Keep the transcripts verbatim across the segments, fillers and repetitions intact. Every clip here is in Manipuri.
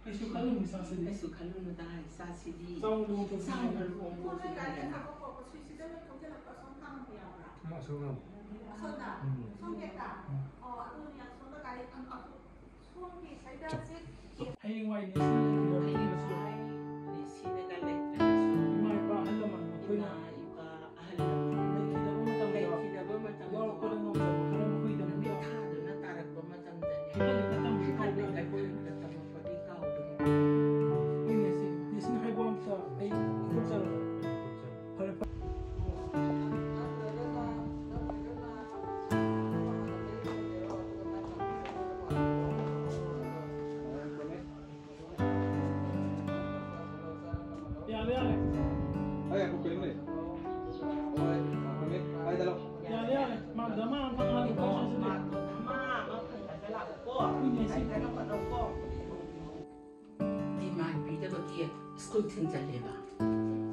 ꯀꯩꯁꯨ ꯈꯜꯂꯨꯅꯨ ꯏꯆꯥꯁꯤꯗꯤ꯫ ꯀꯩꯁꯨ ꯈꯜꯂꯨꯅꯨꯗ ꯏꯆꯥꯁꯤꯗꯤ꯫ ꯆꯥꯎꯅ ꯂꯨꯍꯣꯡꯊꯣꯛꯁꯤ ꯆꯥꯎꯅ ꯍꯥꯏꯔꯦ꯫ ꯂꯨꯍꯣꯡꯊꯣꯛꯁꯤ ꯍꯥꯏꯔꯦ꯫ ꯑꯁꯣꯝꯗ? ꯎꯝ꯫ ꯑꯁꯣꯝꯗ? ꯎꯝ꯫ ꯁꯣꯝꯒꯤꯗ? ꯎꯝ꯫ ꯑꯣ, ꯑꯗꯨꯅꯤ ꯑꯁꯣꯝꯗ ꯒꯥꯔꯤ ꯊꯝꯐꯝ꯫ ꯁꯣꯝꯒꯤ ꯁꯥꯏꯗꯁꯦ ꯍꯌꯦꯡꯋꯥꯏ ꯅꯦꯁꯤꯅ ꯂꯩꯈꯤꯗꯕ ꯃꯇꯝꯗꯁꯨ ꯍꯌꯦꯡꯋꯥꯏ ꯅꯦꯁꯤꯅꯒ ꯂꯩꯇ꯭ꯔꯒꯁꯨ ꯏꯃꯥ ꯏꯄꯥ ꯑꯍꯜ ꯂꯃꯟ ꯃꯈꯣꯏꯅ ꯏꯃꯥ ꯏꯄꯥ ꯑꯍꯜ ꯂꯃꯟ ꯂꯩꯈꯤꯗꯕ ꯃꯇꯝꯗ ꯂꯩꯈꯤꯗꯕ ꯃꯇꯝꯗ ꯌꯥꯎꯔꯛꯄꯗ ꯉꯝꯗꯕ ꯈꯔ ꯃꯈꯣꯏꯒꯤꯗꯃꯛꯇ ꯅꯨꯃꯤꯠ ꯊꯥꯗꯨꯅ ꯇꯥꯔꯛꯄ ꯃꯇꯝꯗꯅꯦ ꯍꯦꯟꯒꯠꯂꯛꯄ ꯇꯝꯕꯁꯨ ꯀꯥꯎꯕ ꯌꯥꯗꯦ꯫ ꯍꯦꯟꯒꯠꯂꯛꯄ ꯇꯝꯕꯗꯤ ꯀꯥꯎꯕꯅꯤ꯫ ꯍꯣꯏ ꯅꯦꯁꯤ, ꯅꯦꯁꯤꯅ ꯍꯥꯏꯕ ꯑꯝꯇ ꯑꯩ ꯈꯣꯡꯗꯣꯛꯆꯔꯛꯑꯣ꯫ ꯐꯔꯦ, ꯐꯔꯦ꯫ ꯌꯥꯔꯦ, ꯌꯥꯔꯦ꯫ ꯑꯩ ꯑꯃꯨꯛ ꯀꯔꯤꯝ ꯂꯩ꯫ ꯍꯣꯏ, ꯄꯥꯏꯗ ꯂꯥꯎ꯫ ꯌꯥꯔꯦ, ꯌꯥꯔꯦ꯫ ꯃꯥ ꯗꯃꯥ ꯑꯃ ꯐꯪꯍꯜꯂꯨꯀꯣ ꯁꯤꯗꯤ꯫ ꯃꯥꯔꯛꯇꯣ ꯗꯃꯥ ꯑꯃ ꯐꯪꯍꯜꯂꯒ ꯂꯥꯛꯎꯀꯣ꯫ ꯍꯣꯏꯅꯦ, ꯁꯤ ꯐꯖꯅ ꯍꯣꯠꯅꯧꯀꯣ꯫ ꯗꯤꯃꯥꯟ ꯄꯤꯗꯕꯒꯤ ꯁ꯭ꯀꯨꯜ ꯊꯤꯡꯖꯜꯂꯦꯕ꯫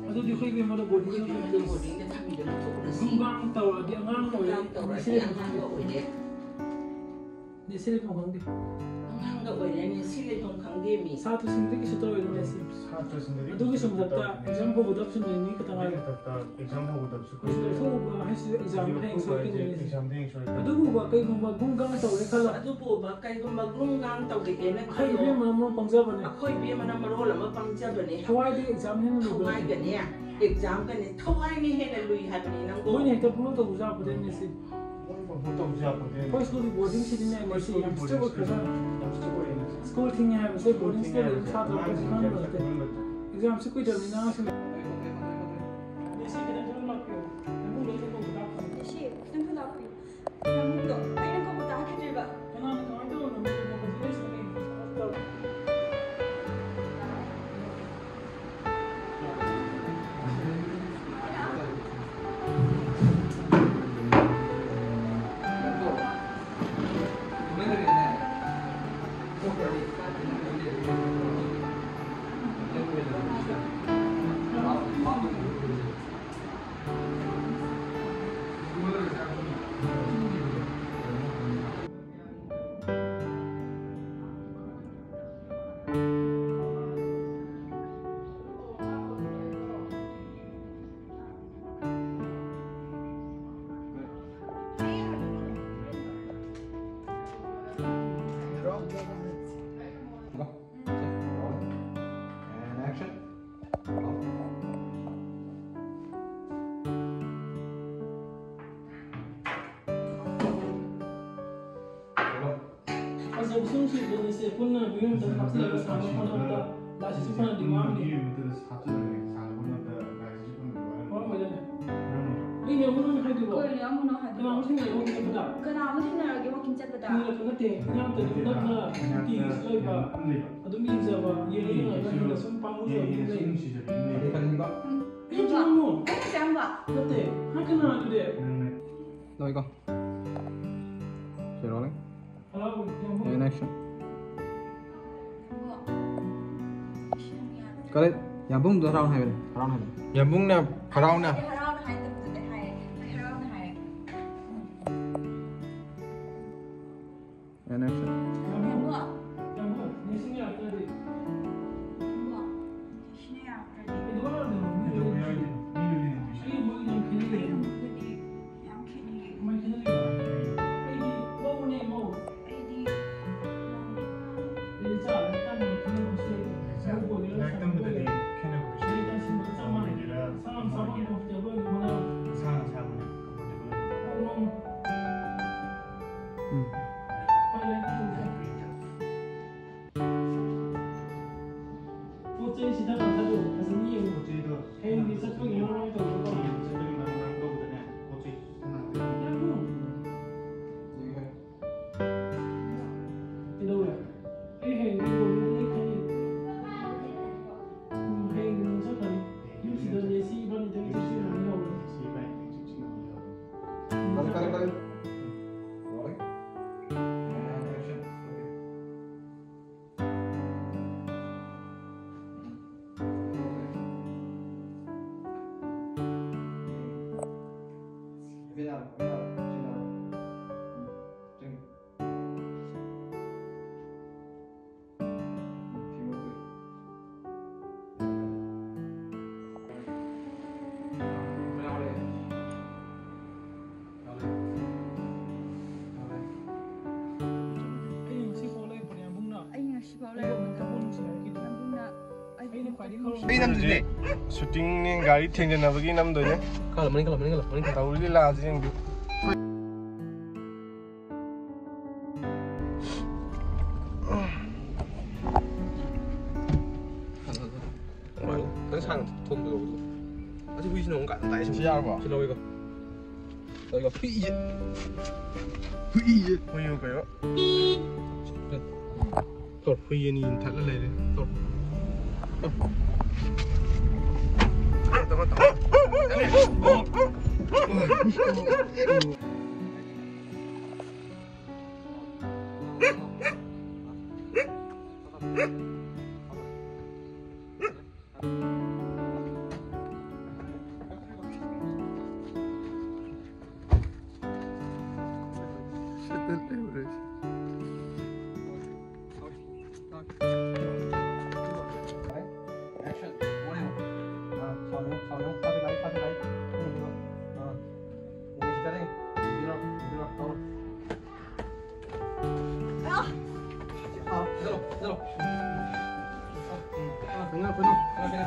ꯑꯗꯨꯗꯤ ꯑꯩꯈꯣꯏ ꯏꯕꯦꯝꯃꯗ ꯕꯣꯔꯗꯤꯡꯗ ꯑꯩꯈꯣꯏ ꯏꯕꯦꯝꯃꯗ ꯊꯝꯃꯤꯁꯦ꯫ ꯕꯣꯔꯗꯤꯡꯗ ꯊꯝꯃꯤꯗꯣ ꯂꯧꯊꯣꯛꯈ꯭ꯔꯁꯤ꯫ ꯒꯨꯡꯒꯥꯡ ꯇꯧꯔꯛꯑꯗꯤ ꯑꯉꯥꯡ ꯑꯣꯏꯔꯦ꯫ ꯒꯨꯡꯒꯥꯡ ꯇꯧꯔꯛꯑꯗꯤ ꯉꯁꯤ ꯑꯉꯥꯡ ꯑꯣꯏꯔꯦ꯫ ꯅꯦꯁꯤ ꯂꯩꯐꯝ ꯈꯪꯗꯦ꯫ ꯑꯉꯥꯡꯒ ꯑꯣꯏꯔꯦ, ꯅꯦꯁꯤ ꯂꯩꯐꯝ ꯈꯪꯗꯦ ꯃꯤ꯫ ꯁꯥꯇ꯭ꯔꯁꯤꯡꯗꯤ ꯀꯩꯁꯨ ꯇꯧꯔꯣꯏꯗ ꯅꯦꯁꯤ꯫ ꯁꯥꯇ꯭ꯔꯁꯤꯡꯗꯗꯤ ꯑꯗꯨꯒꯤꯁꯨ ꯀꯩꯁꯨ ꯃꯊꯛꯇ ꯇꯧꯔꯣꯏ꯫ ꯑꯦꯛꯖꯥꯝ ꯍꯧꯒꯗꯕꯁꯨ ꯅꯨꯃꯤꯠ ꯅꯤꯅꯤ ꯈꯛꯇ ꯉꯥꯏꯔꯦ꯫ ꯑꯗꯨꯒꯤ ꯃꯊꯛꯇ ꯑꯦꯛꯖꯥꯝ ꯍꯧꯒꯗꯕꯁꯨ ꯀꯨꯏꯗ꯭ꯔꯦ꯫ ꯂꯧꯊꯣꯛꯎꯕ ꯍꯥꯏꯁꯤ ꯑꯦꯛꯖꯥꯝ ꯍꯌꯦꯡ ꯁꯣꯏꯗꯣꯏꯅꯦ꯫ ꯑꯦꯛꯖꯥꯝꯗꯤ ꯍꯌꯦꯡ ꯁꯣꯏꯗꯣꯏꯅꯦ꯫ ꯑꯗꯨꯕꯨꯕ ꯀꯩꯒꯨꯝꯕ ꯒꯨꯡꯒꯥꯡ ꯇꯧꯔꯦ ꯈꯜꯂꯣ꯫ ꯑꯗꯨꯕꯨꯕ ꯀꯩꯒꯨꯝꯕ ꯒꯨꯡꯒꯥꯡ ꯇꯧꯔꯛꯑꯦꯅ ꯑꯩꯈꯣꯏ ꯈꯜꯂꯣ꯫ ꯏꯕꯦꯝꯃ ꯃꯔꯣꯟ ꯄꯪꯖꯕꯅꯦ꯫ ꯑꯩꯈꯣꯏ ꯏꯕꯦꯝꯃꯅ ꯃꯔꯣꯜ ꯑꯃ ꯄꯪꯖꯕꯅꯦ꯫ ꯊꯋꯥꯏꯗꯤ ꯑꯦꯛꯖꯥꯝ ꯍꯦꯟꯅ ꯂꯨꯕꯅꯦ꯫ ꯊꯋꯥꯏꯒꯅꯦ, ꯑꯦꯛꯖꯥꯝꯒꯅꯦ, ꯊꯋꯥꯏꯅ ꯍꯦꯟꯅ ꯂꯨꯏ ꯍꯥꯏꯕꯅꯤ ꯅꯪꯕꯣ꯫ ꯃꯣꯏꯅ ꯍꯦꯛꯇ ꯄꯨꯡꯂꯧ ꯇꯧꯕꯁꯨ ꯌꯥꯄꯣꯠꯇꯦ ꯅꯦꯁꯤ꯫ ꯃꯣꯏ ꯄꯪꯇꯧ ꯇꯧꯕꯁꯨ ꯌꯥꯄꯣꯠꯇꯦ꯫ ꯑꯩꯈꯣꯏ ꯁ꯭ꯀꯨꯜꯒꯤ ꯕꯣꯔꯗꯤꯡꯁꯤꯗꯤꯅꯦ ꯑꯩꯈꯣꯏ ꯅꯦꯁꯤ ꯁ꯭ꯀꯨꯜꯒꯤ ꯌꯥꯝ ꯏꯁꯇ꯭ꯔꯤꯛ ꯕꯣꯔꯗꯤꯡꯁꯤꯗꯤ ꯑꯣꯏꯈ꯭ꯔꯖꯥꯠꯅꯤ꯫ ꯌꯥꯝ ꯏꯁꯇ꯭ꯔꯤꯛ ꯑꯣꯏꯌꯦ꯫ ꯁ꯭ꯀꯨꯜ ꯊꯤꯡꯉꯦ ꯍꯥꯏꯕꯁꯦ ꯕꯣꯔꯗꯤꯡ ꯁ꯭ꯀꯨꯜ ꯂꯩꯕ ꯁꯥꯇ꯭ꯔ ꯑꯩꯈꯣꯏꯁꯨ ꯈꯪꯕ ꯅꯠꯇꯦ꯫ ꯑꯉꯥꯡꯁꯤꯡꯁꯦ ꯑꯦꯛꯖꯥꯝꯁꯦ ꯀꯨꯏꯗ꯭ꯔꯕꯅꯤꯅ ꯑꯉꯥꯡꯁꯤꯡ ꯅꯦꯁꯤ ꯈꯤꯇꯪ ꯊꯨꯅ ꯂꯥꯛꯄꯤꯌꯣ꯫ ꯅꯪꯕꯨ ꯂꯣꯏꯅ ꯀꯧꯕ ꯂꯥꯛꯄꯤꯌꯣ꯫ ꯅꯦꯁꯤ ꯈꯤꯇꯪ ꯊꯨꯅ ꯂꯥꯛꯄꯤꯌꯣ꯫ ꯅꯪꯕꯨꯗꯣ ꯑꯩꯅ ꯀꯧꯕ ꯇꯥꯈꯤꯗ꯭ꯔꯦꯕ꯫ ꯀꯅꯥꯅ ꯀꯃꯥꯏꯅ ꯇꯧꯕꯅꯣ? ꯃꯣꯏꯒꯤ ꯕꯣꯔꯗꯤꯡ ꯂꯩꯁꯤꯗꯤ ꯀꯩꯅꯣ? And action. ꯑꯁ, ꯌꯥꯝ ꯁꯨꯝ ꯁꯤꯗꯅ ꯁꯦ ꯄꯨꯟꯅ ꯃꯤꯑꯣꯏ ꯑꯃꯇꯪ ꯍꯥꯞꯆꯤꯜꯂꯒ ꯁꯥꯟꯅ ꯈꯣꯠꯅꯕꯗ ꯂꯥꯏꯁꯤꯁꯨ ꯐꯅꯗꯤ ꯋꯥꯔꯝꯅꯤ꯫ ꯋꯥꯔꯝꯃꯣꯏꯗꯅꯦ꯫ ꯑꯩꯅ ꯑꯃꯨꯛ ꯅꯪ ꯍꯥꯏꯗꯣꯏꯔꯣ? ꯀꯩꯅꯣ ꯑꯃꯨꯛ ꯅꯪ ꯍꯥꯏꯗꯣꯏꯔꯣ? ꯀꯅꯥ ꯑꯃꯨꯛ ꯊꯦꯡꯅꯔꯒꯦ ꯋꯥꯀꯤꯡ ꯆꯠꯄꯗ? ꯀꯅꯥ ꯑꯃꯨꯛ ꯊꯦꯡꯅꯔꯒꯦ ꯋꯥꯀꯤꯡ ꯆꯠꯄꯗ? ꯊꯦꯡꯅꯔꯛꯄ ꯅꯠꯇꯦ꯫ ꯏꯅꯥꯛꯇ ꯌꯨꯝꯅꯛꯅ ꯅꯨꯡꯇꯤꯒꯤ ꯂꯩꯕ꯫ ꯑꯗꯨꯝ ꯌꯦꯡꯖꯕ, ꯌꯦꯡꯉ ꯌꯦꯡꯉꯒ ꯍꯦꯟꯅ ꯁꯨꯝ ꯄꯥꯝꯃꯨꯖꯕ ꯑꯗꯨꯝ ꯂꯩ꯫ ꯈꯜꯂꯤꯕ꯫ ꯑꯩ ꯆꯪꯉꯝꯃꯣ꯫ ꯑꯩꯅ ꯆꯪꯕ꯫ ꯅꯠꯇꯦ, ꯍꯥꯏ ꯀꯅꯥ ꯑꯗꯨꯗꯤ? ꯅꯪꯅ ꯂꯣꯏꯀꯣ꯫ ꯁꯤ rolling꯫ ꯍꯔꯥꯎꯕ ꯌꯥꯝ ꯍꯣꯏ꯫ And action꯫ ꯀꯔꯦ? ꯌꯥꯝꯕꯨꯡꯗꯣ ꯍꯔꯥꯎꯅ ꯍꯥꯏꯕꯅꯦ꯫ ꯍꯔꯥꯎꯅ ꯍꯥꯏꯕꯅꯦ꯫ ꯌꯥꯝꯕꯨꯡꯅ ꯍꯔꯥꯎꯅ꯫ ꯍꯔꯥꯎꯅ ꯍꯥꯏꯗꯕꯗꯨꯗꯤ ꯍꯥꯏꯔꯦ꯫ ꯍꯣꯏ, ꯍꯔꯥꯎꯅ ꯍꯥꯏꯔꯦ꯫ And action꯫ ꯌꯥꯝꯕꯨꯡ꯫ ꯌꯥꯝꯕꯨꯡ, ꯅꯤꯡꯁꯤꯡ ꯌꯥꯔꯛꯇ꯭ꯔꯗꯤ꯫ ꯌꯥꯝꯕꯨꯡ, ꯅꯤꯡꯁꯤꯡ ꯌꯥꯔꯛꯇ꯭ꯔꯗꯤ꯫ ꯀꯩꯗꯧꯕ ꯌꯥꯔꯣꯏꯗꯣꯏꯅꯣ? ꯀꯩꯗꯧꯕ ꯌꯥꯔꯣꯏꯗꯣꯏꯅꯣ? ꯃꯤ ꯂꯣꯏꯅ ꯅꯨꯡꯁꯤ꯫ ꯑꯩ ꯌꯥꯝꯕꯨꯡꯒꯤ ꯌꯥꯝ ꯈꯦꯠꯅꯩꯌꯦ꯫ ꯑꯩ ꯌꯥꯝꯕꯨꯡꯒꯗꯤ ꯌꯥꯝ ꯈꯦꯠꯅꯩꯌꯦ꯫ ꯀꯃꯥꯏꯅ ꯈꯦꯠꯅꯔꯤꯕ? ꯑꯩꯗꯤ ꯃꯧꯅꯦ, ꯃꯧ꯫ ꯑꯩꯗꯤ ꯃꯧꯅꯦ꯫ ꯑꯩꯗꯤ ꯆꯥꯕ ꯊꯛꯄ ꯈꯦꯠꯅꯕꯁꯨ ꯂꯩꯇꯦ꯫ ꯂꯥꯏꯔꯤꯛ ꯇꯝꯕꯗꯗꯤ ꯈꯦꯠꯅꯕ ꯀꯩꯁꯨ ꯂꯩꯇꯦ꯫ ꯂꯥꯏꯔꯤꯛ ꯇꯝꯕꯗ ꯆꯞ ꯃꯥꯟꯅꯩ꯫ ꯑꯣꯏꯒꯦꯔꯥ ꯏꯁꯥꯅ ꯆꯥꯐꯝ ꯑꯃ ꯑꯣꯏꯒꯦꯔꯥ꯫ Comfortable ꯑꯣꯏꯕ꯫ ꯅꯁꯥꯅ ꯁꯥꯕꯅ comfortable ꯑꯣꯏꯕ꯫ ꯃꯧ, ꯃꯧ꯫ ꯎꯝ꯫ ꯍꯣꯏ, ꯂꯥꯏꯔꯤꯛ ꯇꯝꯕꯗ꯫ ꯄꯣꯠ ꯆꯩ ꯁꯤꯊꯕ ꯊꯥꯗꯣꯛꯑꯣ, ꯐꯖꯅ ꯌꯦꯡꯉꯨ꯫ ꯄꯣꯠ ꯆꯩꯗꯣ ꯍꯌꯦꯡꯗꯤ ꯆꯠꯄꯒꯤ ꯃꯔꯥꯡ ꯃꯔꯥꯡ ꯇꯧꯕꯗꯣ꯫ ꯍꯌꯦꯡ ꯆꯠꯄꯒꯤ ꯃꯔꯥꯡ ꯃꯔꯥꯡ ꯇꯧꯕꯗꯅꯦ, ꯄꯣꯠ ꯆꯩ ꯁꯤꯊꯅꯕ꯫ ꯌꯥꯝꯕꯨꯡ꯫ ꯀꯩꯗꯧꯔꯦ? ꯑꯩ ꯍꯌꯦꯡꯗꯤ ꯂꯣꯏꯔꯦ, ꯑꯩ ꯈꯪꯉꯤ꯫ ꯎꯝ, ꯍꯌꯦꯡꯗꯤ ꯅꯪ ꯆꯠꯈ꯭ꯔꯅꯤ꯫ ꯌꯨꯝꯁꯤꯗꯅꯦ ꯁꯤ ꯏꯕꯥꯅꯤꯗꯪ ꯆꯠꯁꯤ ꯉꯥꯡꯅꯍꯧꯔꯦ꯫ ꯁꯤ ꯏꯕꯥꯅꯤꯗꯪ ꯆꯠꯁꯤ ꯉꯥꯡꯅꯍꯧꯔꯦ꯫ ꯀꯔꯤ, ꯀꯔꯤ, ꯀꯔꯤ? Rolling. And action. Okay. ꯑꯩ ꯅꯝꯗꯣꯏꯅꯦ꯫ ꯁꯨꯇꯤꯡꯅꯦ, ꯒꯥꯔꯤ ꯊꯦꯡꯖꯤꯟꯅꯕꯒꯤ ꯅꯝꯗꯣꯏꯅꯦ꯫ ꯈꯜꯂꯣ, ꯃꯅꯤꯡ ꯈꯜꯂꯣ, ꯃꯅꯤꯡ ꯈꯜꯂꯣ, ꯃꯅꯤꯡ ꯈꯜꯂꯣ꯫ ꯇꯧꯔꯤ ꯂꯤꯂꯥꯁꯤ ꯌꯦꯡꯕꯤꯌꯨ꯫ ꯈꯤꯇꯪ ꯁꯥꯡꯅ ꯊꯣꯡꯕꯗꯣ꯫ ꯑꯁꯤ ꯍꯨꯏꯁꯤꯅ ꯑꯃꯨꯛ ꯀꯥꯟ ꯇꯥꯏ꯫ ꯁꯤ ꯌꯥꯔꯕꯣ? ꯁꯤ ꯂꯧꯋꯦꯀꯣ꯫ ꯂꯧꯋꯦꯀꯣ꯫ ꯍꯨꯏꯁꯦ꯫ ꯍꯨꯏꯁꯦ꯫ ꯍꯨꯏꯌꯣ ꯀꯩꯌꯣ꯫ ꯇꯧꯔꯣ, ꯍꯨꯏ ꯑꯅꯤ ꯊꯠꯂ ꯂꯩꯔꯦ꯫ ꯇꯧꯔꯣ꯫ ꯇꯧꯔꯣ꯫ ꯇꯧꯔꯣ, ꯇꯧꯔꯣ, ꯇꯧꯔꯣ꯫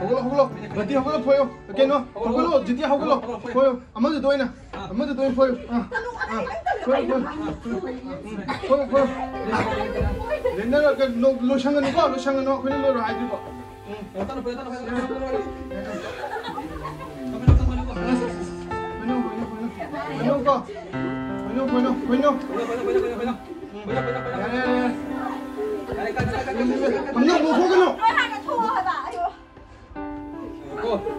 ꯍꯧꯒꯠꯂꯣ, ꯍꯧꯒꯠꯂꯣ꯫ ꯕꯥꯇꯤ ꯍꯧꯒꯠꯂꯣ, ꯐꯣꯏꯌꯣ꯫ ꯀꯩꯅꯣ, ꯍꯧꯒꯠꯂꯣ, ꯖꯤꯇꯤ ꯍꯧꯒꯠꯂꯣ꯫ ꯐꯣꯏꯌꯣ꯫ ꯑꯃꯗꯨꯗ ꯑꯣꯏꯅ, ꯑꯃꯗꯨꯗ ꯑꯣꯏꯅ ꯐꯣꯏꯌꯣ꯫ ꯑꯥ, ꯑꯥ꯫ ꯐꯣꯏꯌꯣ, ꯐꯣꯏꯌꯣ꯫ ꯎꯝ, ꯐꯣꯏꯌꯣ, ꯐꯣꯏꯌꯣ꯫ ꯂꯦꯟꯗꯔ, ꯀꯩꯅꯣ, ꯂꯣꯏꯁꯪꯒꯅꯨꯀꯣ, ꯂꯣꯏꯁꯪꯒꯅꯨ꯫ ꯑꯩꯈꯣꯏꯅ ꯂꯣꯏꯔꯣ ꯍꯥꯏꯗ꯭ꯔꯤꯕꯣ꯫ ꯎꯝ꯫ ꯐꯣꯏꯅꯧ, ꯐꯣꯏꯅꯧ, ꯐꯣꯏꯅꯧ꯫ ꯐꯣꯏꯅꯧ, ꯐꯣꯏꯅꯧ, ꯐꯣꯏꯅꯧ꯫ ꯐꯣꯏꯅꯧ ꯀꯣ꯫ ꯐꯣꯏꯅꯧ, ꯐꯣꯏꯅꯧ, ꯐꯣꯏꯅꯧ꯫ ꯎꯝ꯫ ꯌꯥꯔꯦ, ꯌꯥꯔꯦ, ꯌꯥꯔꯦ꯫ ꯐꯝꯅ ꯂꯧꯊꯣꯛꯀꯅꯨ꯫ ꯅꯣꯏ ꯍꯥꯟꯅ ꯊꯣꯛꯑꯣ ꯍꯥꯏꯕ꯫ ꯑꯌꯣ꯫ ꯀꯣ꯫